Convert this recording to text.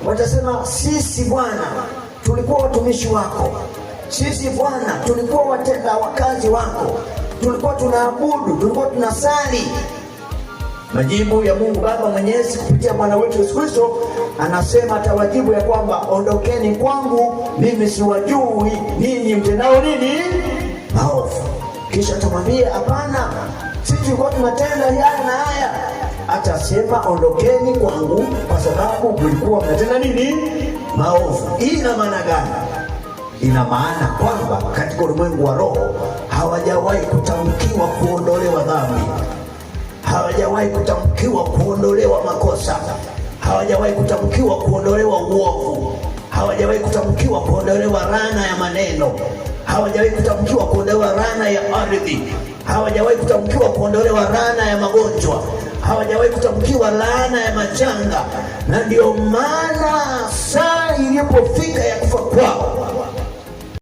Watasema, sisi Bwana tulikuwa watumishi wako, sisi Bwana tulikuwa watenda wakazi wako, tulikuwa tunaabudu, tulikuwa tunasali. Majibu ya Mungu Baba Mwenyezi kupitia Bwana wetu Yesu Kristo anasema, atawajibu ya kwamba ondokeni kwangu, mimi siwajui ninyi mtendao nini maovu. Kisha atamwambia hapana, sisi tulikuwa tunatenda haya na haya. Atasema ondokeni kwangu, kwa sababu mlikuwa mnatenda nini maovu. Hii ina maana gani? Ina maana kwamba katika ulimwengu wa roho hawajawahi kutamkiwa kuondolewa dhambi, hawajawahi kutamkiwa kuondolewa makosa, hawajawahi kutamkiwa kuondolewa uovu, hawajawahi kutamkiwa kuondolewa laana ya maneno, hawajawahi kutamkiwa kuondolewa laana ya ardhi, hawajawahi kutamkiwa kuondolewa laana ya magonjwa, hawajawahi kutamkiwa laana ya majanga. Na ndio maana saa ilipofika ya kufa kwao